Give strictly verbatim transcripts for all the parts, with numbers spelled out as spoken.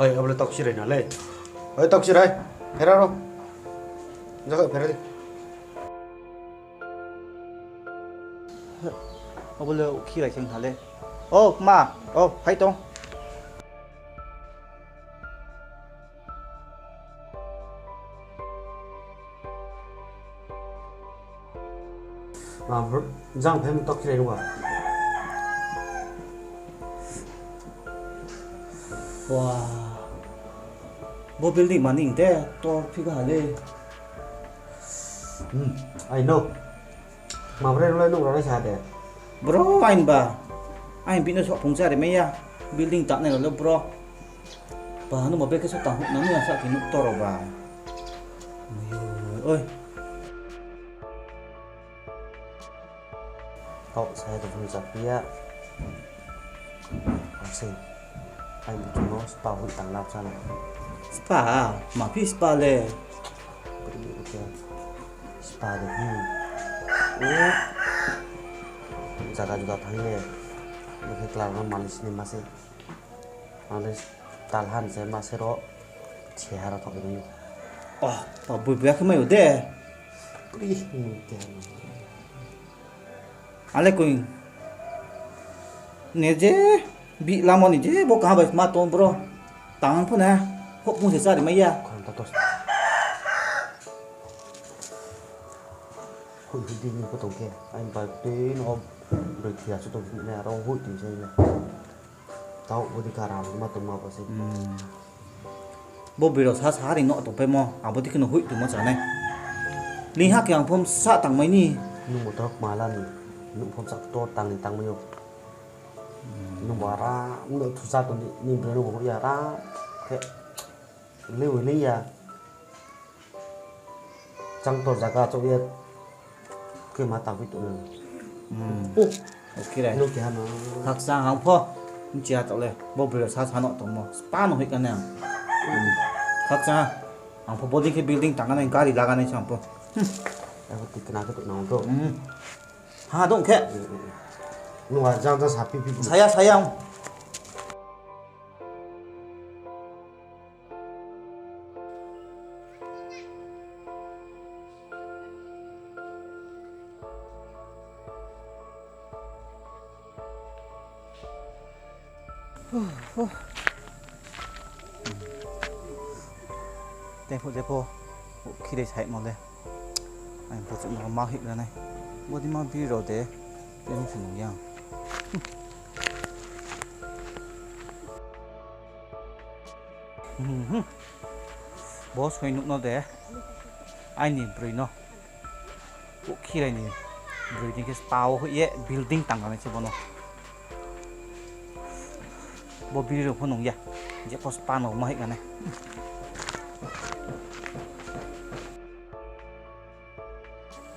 Oi, abo le taoh khirai na le. Oi, taoh khirai. Phera ro. Jaga phera di. Abo le khirai khe ha le. O, ma. O, phai tong. Ma, bro, jang phai mung taoh khirai nung ba. Wa. Bo building maning de, tor phi ka ha le. Hmm, I know. Ma bre rulai nung rulai sa de. Bro, ain ba. Ain bino sok phung chari maya. Building tak nai lo bro. Ba, nung ma bre khe sok tang hoih nang ya sa khe nuk toro ba. Oi. Kau saya tu pun chak pia. Asing. Ai, itu no spa hui tang lap sana. Spa, ma phi spa le. Beri itu. Spa de, hmm. Oh. Jaga juga thang ye. Bukhe kelar no malis ni mase. Malis talhan se mase ro. Chehara thok ni. Oh, pa bui bui khe mai o de. Beri, hmm, te. Ale koi. Ni je, bi lamo ni je, bo kaha bai ma tong bro. Tang pho na, hok pung se chari mai ya. Khon ta tos. Hui hui di ni pho tong khe, ain bai tui no, broi thia chu tong ni aro hui tui se le. Tau bo di kara ma tong ma bo se. Hmm. Bo biro sa sa ri no tong pai mo, abo di kheno hui tongmo chanai. Ling ha khe ang phom sa tangmai ni. Nung bo torok mala ni, nung phom sa tor tang ni tangmai yo. Nung bo aram no thusa tong di, ni bro no bo ya aram khe lewi le ya. Chang tor jaga chok ye. Khe ma tang phi tong nang. Hmm. Oh. Okay re. Nung keha no. Khakchang ang pho. Nchi ha tole. Bo bro sa sa no tongmo. Spa no hoih ka nang. Hmm. Khakchang. Ang pho body khe building tang nai gari laga nai sang pho. Hmm. Abo ti kena khe tong nang to. Hmm. Ha dong khe. Nung a jang jang sa phi phi. Saya saya. Tei pho je pho, khirai saimo le. Aini pho chouh no ma hih ra nai. Body ma biri rao de, tei nung se nung ya. Hmm. Bo soi nuh no de. Aini broi no. Bo khirai ni broi ni khe spa wo hoih ye building tang nai se bo no. Bo biri rao pho nung ya. Je pho spa no ma hih nai.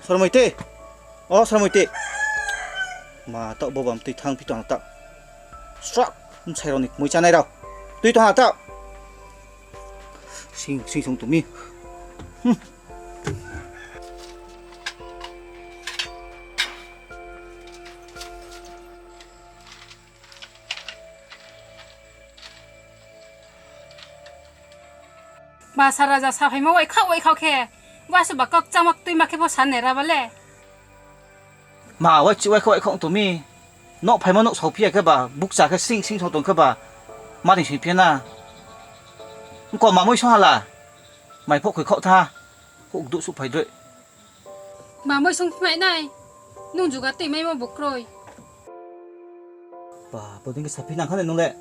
Sormoi te. O Sormoi te. Ma taoh bo bam tui thang phi tong taoh. Srak, bsai rao ni kmoi chánai rao. Tui tong ha taoh. Sing, sing song tong mi. Hmm. Ba sa raja sa phaimo waikhaoh waikhaoh khe, ba se ba kau kchangma tuima khe pho sa nai ra ba le. Ma waichih waikhaoh waikhaoh tong mi. Nouh phaimo nouh sao phi ya khe ba, bukcha khe sing sing sao tong khe ba, ma ri sing phi ya na. Nkau ma moi song ha la. Mai phoh khoi khaoh tha. Houh duh suh phai droi. Ma moi song phi mai nai. Nung juga tui maimo bo kroi. Ba, bo dei khe saphi nang kha nai nung le.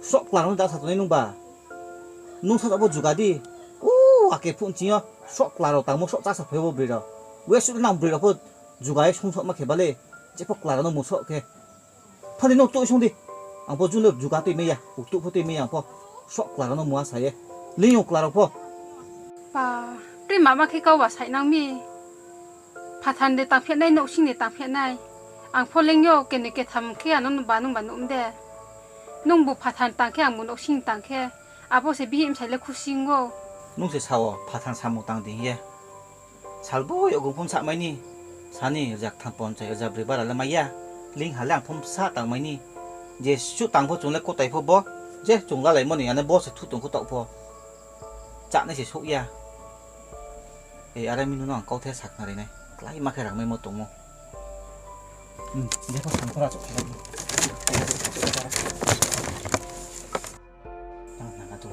Sroh kla rao no da sa tongnai nung ba. Nung sa bo juga di. U, ake phone ching yo. Sroh kla rao tangmo sroh chá sa phai bo broi rao. Wei suh nang broi rao pho juga ye song sroh ma khe ba le. Je pho kla rao no mu sroh khe. Thani nung tuh song di. Ang pho jun le juga tui mai ya. Uktuh pho tui mai ya ang pho. Sroh kla rao no mu a sa ye. Ling yo kla rao pho. Pa, tre mama khe kau ba saih nang mi. Phathar de tangphi nai, nouhsing de tangphi nai. Ang pho ling yo, keni ketham khe ano ba nung ba nuh de. Nung bu phathar tang khe, ang bu nouhsing tang khe. Abo se bihih bsai le khusi ong ou. Nung se sa wo, phathar samung tang di hing ye. Sal bo yag ong phom sa mai ni. Sani rza ktham ponchai rza broi bara le mai ya. Ling ha le ang phom sa tang mai ni. Je suh tang pho chung le kotai pho bo. Je chung lalaimo ni, ane bo se thu tong kho taoh pho. Chánai se souh ya. E, are mi nung no ang kauthe sakhnari nai. Kláima khe rangmaimo tongmo. Hmm, je pho sangphora chouh khe. Ang nang adu.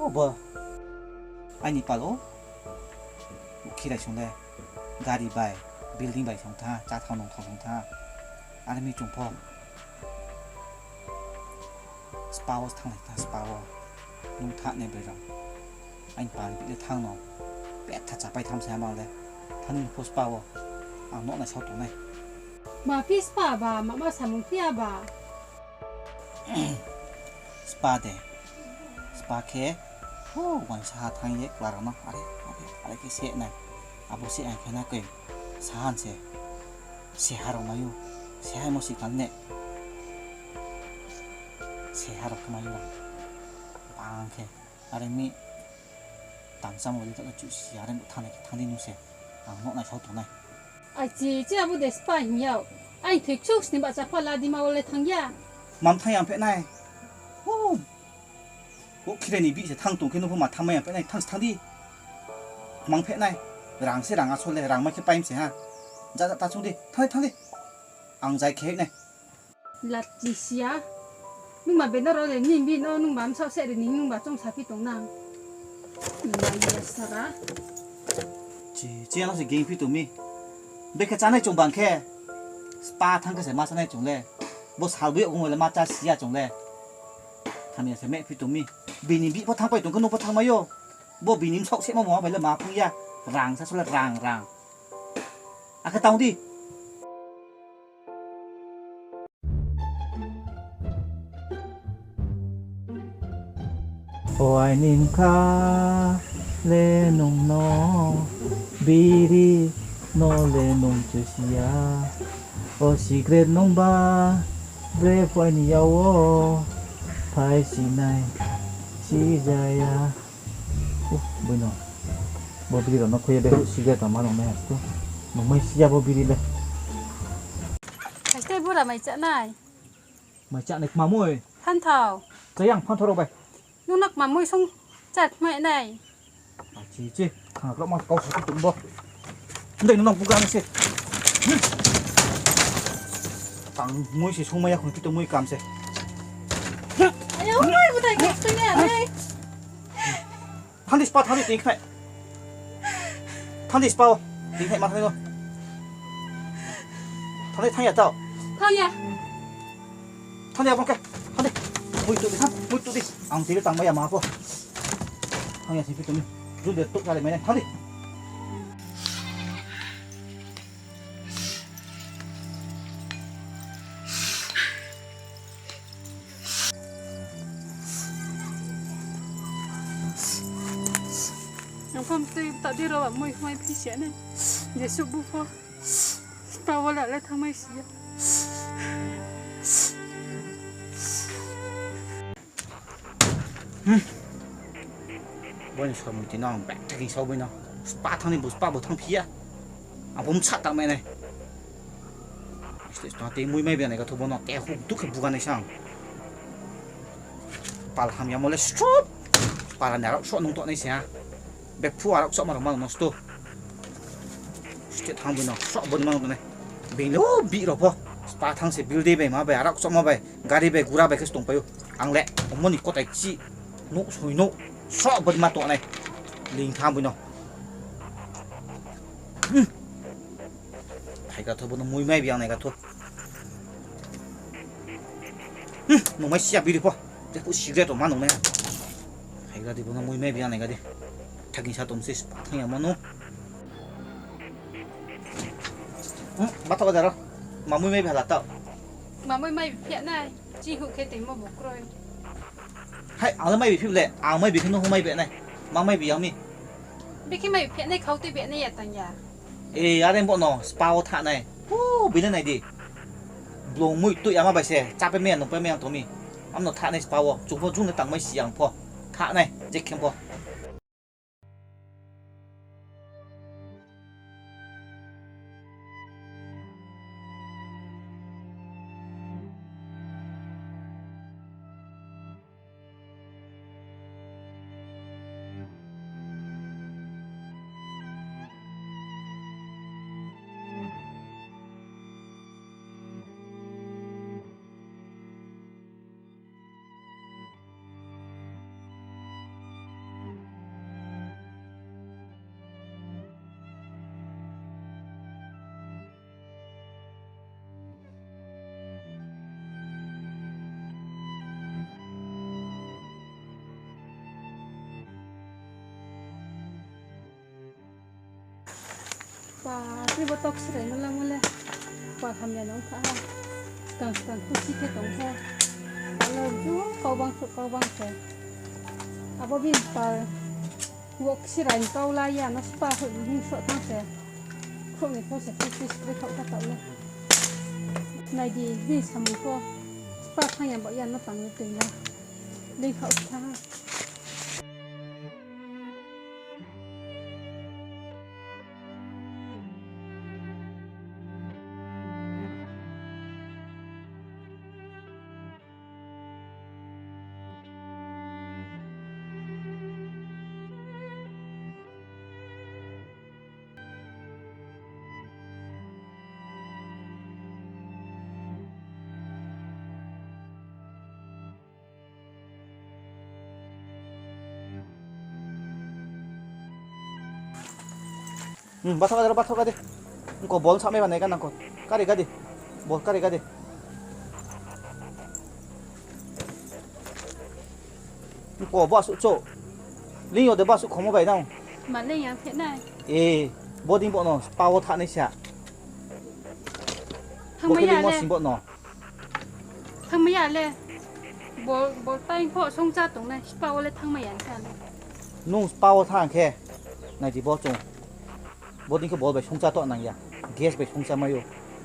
O, bo. Aini pal o. Khirai song le. Gari bai, building bai song tha, chá thao nung thao song tha. Are mi chung pho. Spa wo thanglai tha, spa wo. Nung tha ne bai rao. Aini pal ni bihih le thanng no. Betha chapai tham se ha ma le. Thani nung pho spa wo. Ang no nai sao tongnai. Ma phi spa ba, ma ma samung phi ya ba. Spa de. Spa khe, ho, uaingsa ha thanng ye kla rao no, are, are, are khe se nai. Abo se ang khe na koi, sahan se. Seha rao mai ou, seha mo si kal ne. Seha rao khe mai ou. Bang khe, are mi, tangsa mo le ta chu si, are mo thanng nai khe thanng di nung se. Ang no nai sao tongnai. Ai chi, chi abo de spa hing yag. Ai thoi kchuk sni bahcha pha la di ma wo le thanng ya. Mam thanng ya ang phehnai. Hu. Bo khirai ni bihih se thanng tong khe nung pho ma thanng mai ya ang phehnai. Thanng se thanng di. Mang phehnai. Rang se rang asol le, rang mai khe paim se ha. Ja ja ta chung di. Thanng di, thanng di. Ang jai khe nai. Lachi sia. Nungba beno ro le ni bihih no nungba bsaoh se ri ni nungba choung saphi tong nang. Nungba ya sara. Chi, chi ano se ging phi tong mi. Bekhe chánai chung bang khe. Spa thanng khe se ma chánai chung le. Bo sal boi ong le ma chá si ya chung le. Thamya se meh phi tong mi. Bini bihih pho thanngpai tong khe nung pho thanngmai ou. Bo bini bsaoh se ma mo bai le ma phung ya. Rang sa sole rang rang. Akhe tang di. O aini bkha le nung no, biri no le nung chusi ya. O cigarette nungba, bre phai ni yak wo, phai sinai, sija ya. Uh, boi no. Bo biri rao no khui ye beh cigarette rao ma nung nai ha tu. Nungmai si ya bo biri le. Haste bura mai chá nai. Mai chá nai kma mui. Phanthao. Chá yang phanthao rao bai. Nung no kma mui song chá mai nai. Achi chi, khang rao ma kau sa tong bo. Ndai nung buga nai se. Tang mui se song mai ya khon kito mui kam se. Ayo, mai butai kau song ya nai. Thanng di spa, thanng di, ting khnai. Thanng di spa o. Ting khnai ma thanng di no. Thanng di, thanng ya tao. Thanng ya. Thanng di, abang khe. Thanng di. Mui tu di, thanng. Mui tu di. Ang tiri tang mai ya ma pho. Thanng ya, sing phi tu ni. Jun de tuk kali mai nai. Thanng di. Ang pho mtui ta di ro ba mui mai phi se nai. Jesuh bu pho. Spa wo la le thanngmai si ya. Hmm. Bo ni samung ti no ang bek thaking sao bai no. Spa thanng ni bo spa bo thanng phi ya. Ang pho msa tang mai nai. Stage tong te mui mai bia nai ka thu bo no te huk duk khe buga nai sang. Pal hamya mo le srop. Pal ni arak srop nung to nai se ha. Bek phu arak srop ma rao ma no sto. Stage thanng bai no srop bo ni ma nung to nai. Bini le o bih rao pho. Spa thanng se building bai ma bai arak srop ma bai. Gari bai gura bai khe se tongpai ou. Ang le omo ni kotai chi. Nouh soi nouh. Srop bo ni ma tong nai. Ling thanng bai no. Hmm. Phai ka thu bo no mui mai bia nai ka thu. Hmm, nung mai si ya biri pho. Je phu cigarette rao ma nung nai. Phai ka di bo no mui mai bia nai ka di. Thaking sa tong se spa thanng ya mo no. Hmm, ba tao ka da ro. Ma mui mai bia la tao. Ma mui mai bia nai. Chi hu khe tei mo bo kroi. Hai, ang le mai bi phi le, ang mai bi khe nung mai bi nai. Ma mai bi yang mi. Bi khe mai bi phi nai khau tei bi nai ya tang ya. E, are bo no spa wo thanng nai. Hu, bini nai di. Blong mui tui ama bai se, chá pai mai ya, nung pai mai ya tong mi. Am no thanng nai spa wo, chung pho jung le tang mai si yang pho. Thanng nai, je khe pho. Tei bo tok sirai no lamo le. Pal hamya no ongkha ha. Skang skang khusi khe tong khe. Alo ju kau bang se, kau bang se. Abo bini pal. Wok sirai kau la ya no spa hoih ni hing so thanng se. Khrouh ni pho se khusi spray khaoh kha taoh le. Nai di, bini samung pho. Spa thanng ya baoh ya no tang le tui na. Lei khaoh tha. Hmm, bathok kadi, bathok kadi. Nko bol samai ba nai ka nangkho. Kari kadi. Bol kari kadi. Nko bo asuh cho. Ling yo de bo asuh khomo bai nang. Ma ling ya phe nai. E, bodei bo no spa wo thanng nai sa. Bo khe ling mo sing bo no. Thanngmai ya le. Bol, bol tai pho songcha tongnai, spa wo le thanngmai ya sa le. Nung spa wo thanng khe, nai di bo chung. Bodei khe bol bai songcha to nang ya. Gas bai songcha mai ou.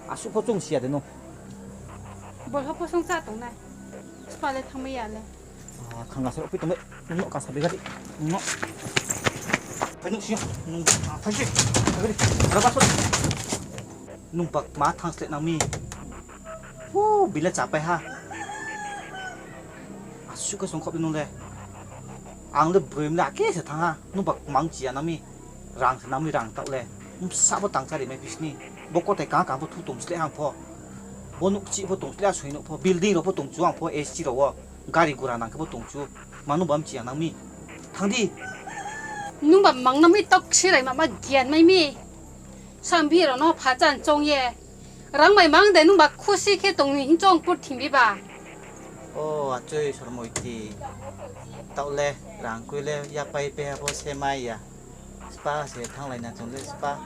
Asuh pho chung si ya de no. Bol pho songcha tongnai. Spa le thanngmai ya le. Ah, khanga se opi tong le, nung no kasa bai gari, nung no. Phai nuh si yo, nung, ah, phai si, phai gari, ara ba so. Nung bak ma thanng sleh nang mi. Hu, bile chapai ha. Asuh khe songkhaoh di nung le. Ang le broi mle ake se thanng ha, nung bak mang chi ya nang mi. Rang se nang mi rang taoh le. Bsa bo tang chari mai phi sni. Bo kotai kang kang pho thu tong sleh ang pho. Bo nouh kchih pho tong sleh, asoi nouh pho, building rao pho tong chu ang pho, A C rao wo. Gari gura nang khe bo tong chu. Manu bam chi ya nang mi. Thanng di. Nung ba mang nang mi tok sirai ma ma gian mai mi. Sambi rao no pha chan chong ye. Rang bai mang de nung ba khusi khe tong ni hing chong purthimbi ba. O, achoi Sormoiti. Taoh le, rang kroi le, yapai pe ha pho se mai ya. Spa se thannglai na chung le spa.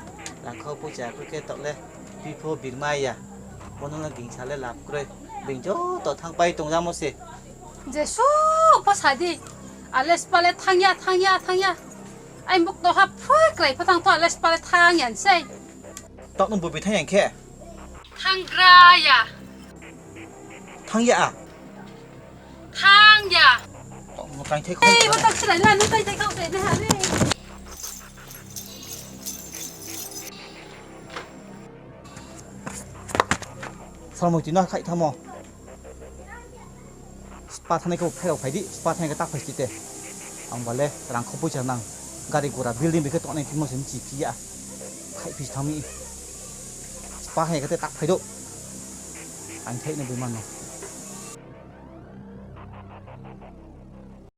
Rangkhau poicha kroi khe taoh le, pi pho birmai ya. Bono no gingsa le lap kroi. Being joto thanngpai tong jamo se. Jesuh pho sa di. Ale spa le thanng ya, thanng ya, thanng ya. Ai buk to ha phroi krai pho thanng pho ale spa le thanng ya sei. Taoh nung bubi thanng ya khe? Thannggra ya. Thanng ya? Thanng ya. Taoh nung kaingthai kho. Ei, bo taoh silai na, nung kaingthai kho, kaingthai ha le. Sormoiti no khaih thamo. Spa thanngnai khe bo pherao phai di, spa thanngnai khe ta phai sdi te. Ang ba le rangkhau poicha nang, gari gura building bai khe tongnai phimo se mchi phi ya. Khaih phi thanng mi. Spa thanngnai khe te ta phai do. Ang thaih no bui man no.